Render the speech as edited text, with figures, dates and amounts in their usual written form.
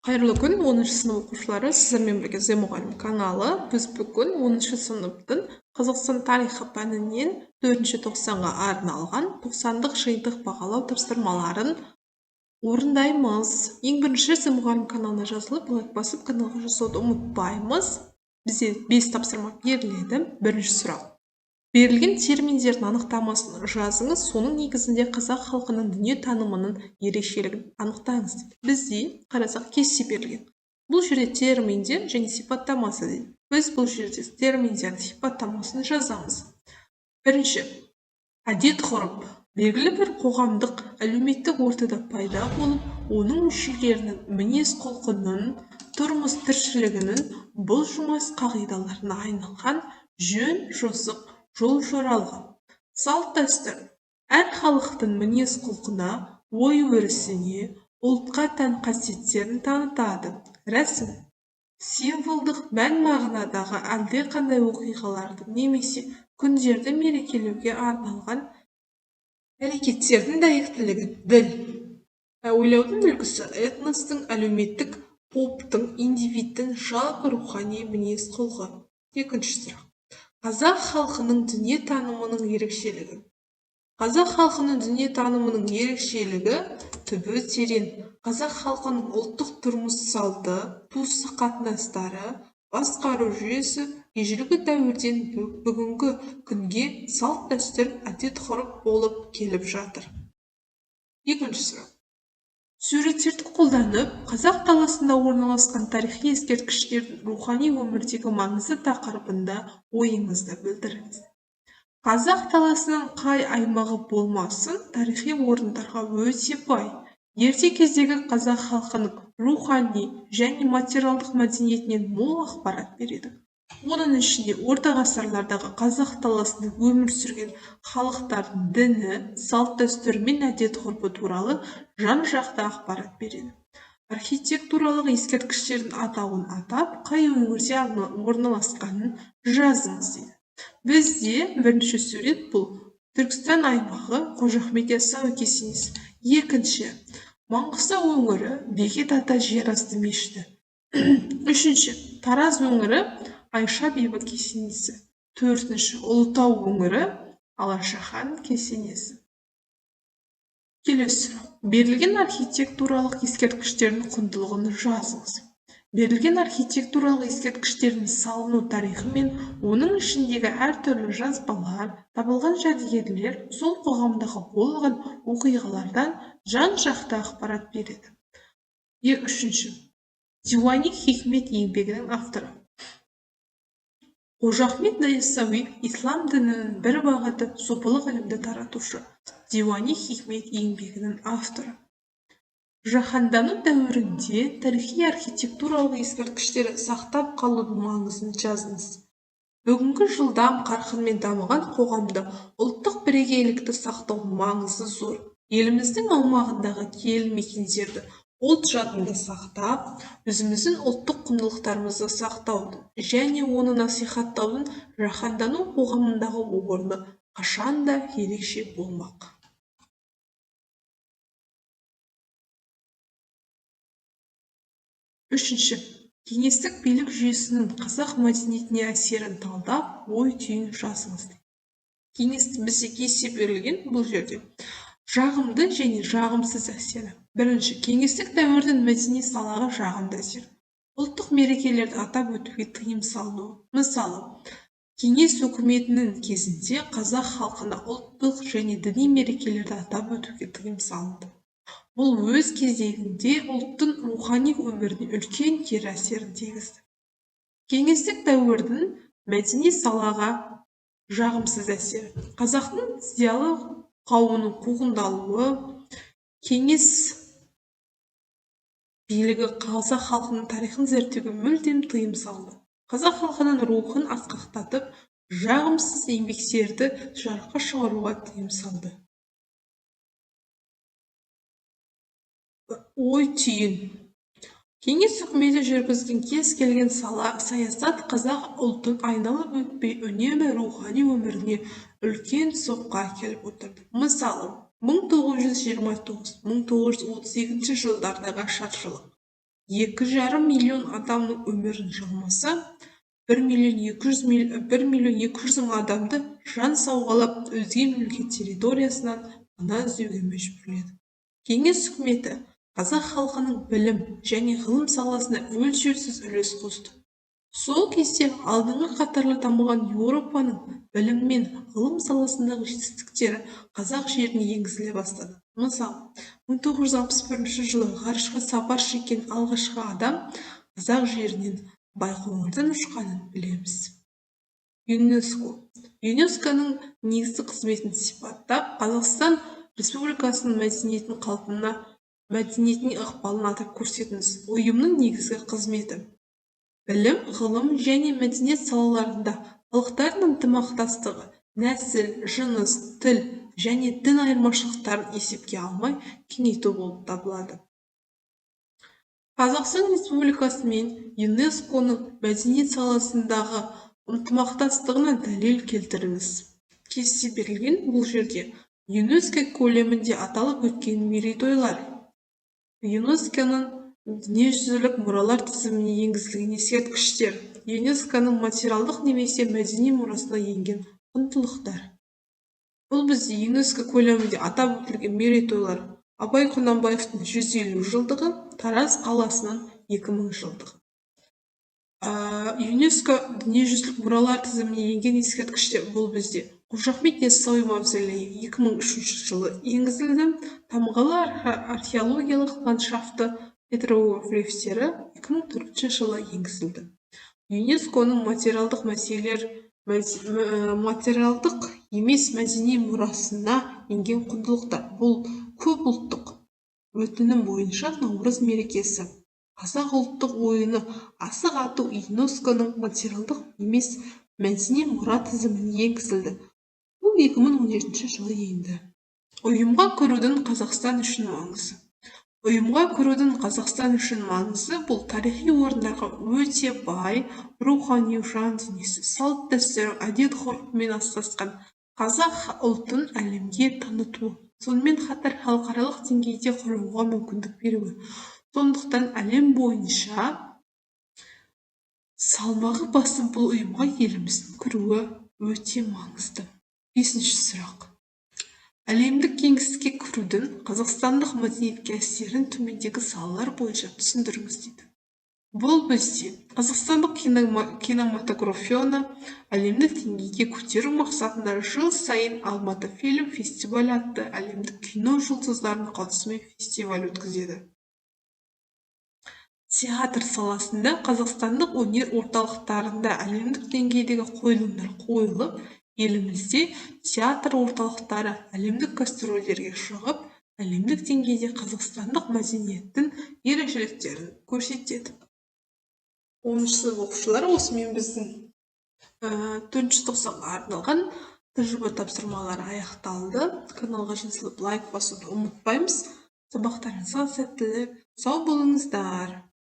Қайырлы күн, 10 сынып оқушылары! Сіздермен бірге Зе мұғалім каналы. Біз бүгін 10 сыныптың Қазақстан тарихы пәнінен 4 тоқсанға арналған тоқсандық жиынтық бағалау тапсырмаларын орындаймыз. Ең бірінші Зе мұғалім каналына жазылып, лайк басып, каналға жазылуды ұмытпаймыз. Бізде 5 тапсырма беріледі. Бірінші сұрақ. Берілген терминдердің анықтамасын жазыңыз, соның негізінде қазақ халқының дүниетанымының ерекшелігін анықтаңыз дейді. Бізде қарасақ, кесте берілген. Бұл жерде терминдер және сипаттамасы дейді. Біз бұл жерде терминдердің сипаттамасын жазамыз. Бірінші, әдет-ғұрып. Белгілі бір қоғамдық, әлеуметтік ортада пайда болып, оның мүшелерінің мінез-құлқының, тұрмыс тіршілігінің бұлжымас қағидаларына айналған жөн-жосық, жол-жоралғы. Салт-дәстүр. Әр халықтың мінез-құлқына, ой-өрісіне, ұлтқа тән қасиеттерін танытады. Рәсім. Символдық мән-мағынадағы әлдеқандай оқиғаларды немесе күндерді мерекелеуге арналған әрекеттердің дәйектілігі. Діл. Ойлаудың үлгісі этностың, әлеуметтік топтың, индивидтің жалпы рухани мінез-құлқы. Екінші сұрақ. Қазақ халқының дүниетанымының ерекшелігі. Қазақ халқының дүниетанымының ерекшелігі түбі терең. Қазақ халқының ұлттық тұрмыс салты, туыстық қатынастары, басқару жүйесі ежелгі дәуірден бүгінгі күнге салт-дәстүр, әдет-ғұрып болып келіп жатыр. Екінші сұрақ. Суреттерді қолданып, қазақ даласында орналасқан тарихи ескерткіштердің рухани өмірдегі маңызы тақырыбында ойыңызды білдіріңіз. Қазақ даласының қай аймағы болмасын тарихи орындарға өте бай. Ерте кездегі қазақ халқының рухани және материалдық мәдениетінен мол ақпарат береді. Оның ішінде орта ғасырлардағы қазақ даласында өмір сүрген халықтардың діні, салт-дәстүрі мен әдет-ғұрпы туралы жан-жақты ақпарат береді. Архитектуралық ескерткіштердің атауын атап, қай өңірде орналасқанын жазыңыз дейді. Бізде бірінші сурет бұл Түркістан аймағы, Қожа Ахмет Яссауи кесенесі. Екінші, Маңғыстау өңірі, Бекет ата жерасты мешіті. Үшінші, Тараз өңірі, Айша бибі кесенесі. Төртінші, Ұлытау өңірі, Алашахан кесенесі. Келесі сұрақ. Берілген архитектуралық ескерткіштердің құндылығын жазыңыз. Берілген архитектуралық ескерткіштердің салыну тарихы мен оның ішіндегі әртүрлі жазбалар, табылған жәдігерлер сол қоғамдағы болған оқиғалардан жан-жақты ақпарат береді. Үшінші, Диуани хикмет еңбегінің авторы. Қожа Ахмет Яссауи ислам дінінің бір бағыты сопылық ілімді таратушы. Диуани хикмет еңбегінің авторы. Жаһандану дәуірінде тарихи архитектуралық ескерткіштерді сақтап қалудың маңызын жазыңыз. Бүгінгі жылдам қарқынмен дамыған қоғамда ұлттық бірегейлікті сақтаудың маңызы зор. Еліміздің аумағындағы киелі мекендерді ұлт жадында сақтап, өзіміздің ұлттық құндылықтарымызды сақтаудың және оны насихаттаудың жаһандану қоғамындағы орны қашанда ерекше болмақ. Үшінші, кеңестік билік жүйесінің қазақ мәдениетіне әсерін талдап, ой-түйін жазыңыз. Кеңес бізде кесте берілген бұл жерде. Жағымды және жағымсыз әсері. Бірінші, кеңестік дәуірдің мәдени салаға жағымды әсері. Ұлттық мерекелерді атап өтуге тыйым салыну. Мысалы, кеңес үкіметінің кезінде қазақ халқына ұлттық және діни мерекелерді атап өтуге тыйым салынды. Бұл өз кезегінде ұлттың рухани өміріне үлкен кері әсерін тигізді. Кеңестік дәуірдің мәдени салаға жағымсыз әсері. Қазақтың зиялы қауымының қуғындалуы, кеңес билігі қазақ халқының тарихын зерттеуге мүлдем тыйым салды. Қазақ халқының рухын асқақтатып, жағымсыз еңбектерді жарыққа шығаруға тыйым салды. Ой-түйін. Кеңес үкіметі жүргізген кез келген саясат қазақ ұлтын айналып өтпей үнемі рухани өміріне үлкен соққы әкеліп отырды. Мысалы, 1929-1932 жылдардағы ашаршылық, 2,5 миллион адамның өмірін жалмаса, 1 200 000 адамды жан сауғалап, өзге мемлекет территориясынан пана іздеуге мәжбүрледі. Кеңес үкіметі қазақ халқының білім және ғылым саласына өлшеусіз үлес қосты. Сол кезде алдыңғы қатарлы дамыған Еуропаның білім мен ғылым саласындағы жетістіктері қазақ жеріне енгізіле бастады. Мысалы, 1961 жылы ғарышқа сапар шеккен алғашқы адам қазақ жерінен, Байқоңырдан ұшқанын білеміз. ЮНЕСКО. ЮНЕСКО-ның негізгі қызметін сипаттап, Қазақстан Республикасының мәдениетін қалпына, мәдениетіне ықпалын атап көрсетіңіз. Ұйымның негізгі қызметі білім, ғылым және мәдениет салаларында халықтардың ынтымақтастығы, нәсіл, жыныс, тіл және дін айырмашылықтарын есепке алмай кеңейту болып табылады. Қазақстан Республикасы мен ЮНЕСКО-ның мәдениет саласындағы ынтымақтастығына дәлел келтіріңіз. Кесте берілген. Бұл жерде ЮНЕСКО көлемінде аталып өткен мерейтойлар, ЮНЕСКО-ның дүниежүзілік мұралар тізіміне енгізілген ескерткіштер, ЮНЕСКО-ның материалдық немесе мәдени мұрасына енген құндылықтар. Бұл бізде ЮНЕСКО көлемінде атап өтілген мерейтойлар: Абай Құнанбаевтың 150 жылдығы, Тараз қаласының 2000 жылдығы. ЮНЕСКО дүниежүзілік мұралар тізіміне енген ескерткіштер: бұл бізде Қожа Ахмет Яссауи мавзолейі 2003 жылы енгізілді, Тамғалы археологиялық ландшафты петроглифтері 2004 жылы енгізілді. ЮНЕСКО-ның материалдық емес мәдени мұрасына енген құндылықтар: бұл көп ұлттық өтінім бойынша Наурыз мерекесі, қазақ ұлттық ойыны асық ату ЮНЕСКО-ның материалдық емес мәдени мұра тізіміне енгізілді. Бұл 2017 жылы енді. Ұйымға кірудің Қазақстан үшін маңызы. Ұйымға кірудің Қазақстан үшін маңызы: бұл тарихи орындарға өте бай, рухани жан дүниесі, салт-дәстүрі, әдет-ғұрпымен астасқан қазақ ұлтын әлемге таныту, сонымен қатар халықаралық деңгейде құруға мүмкіндік беруі. Сондықтан әлем бойынша салмағы басым бұл ұйымға еліміздің кіруі өте маңызды. Бесінші сұрақ. Әлемдік кеңістікке кірудің қазақстандық мәдениетке әсерін төмендегі салалар бойынша түсіндіріңіз дейді. Бұл бізде қазақстандық кинематографияны әлемдік деңгейге көтеру мақсатында жыл сайын «Алматы фильм фестивалі» атты әлемдік кино жұлдыздарының қатысуымен фестиваль өткізеді. Театр саласында қазақстандық өнер орталықтарында әлемдік деңгейдегі қойылымдар қойылып, елімізде театр орталықтары әлемдік гастрольдерге шығып, әлемдік деңгейде қазақстандық мәдениеттің ерекшеліктерін көрсетеді. 10-сынып оқушылары, осымен біздің төртінші тоқсанға арналған ТЖБ тапсырмалары аяқталды. Каналға жазылып, лайк басуды ұмытпаймыз. Сабақтарыңызға сәттілік, сау болыңыздар!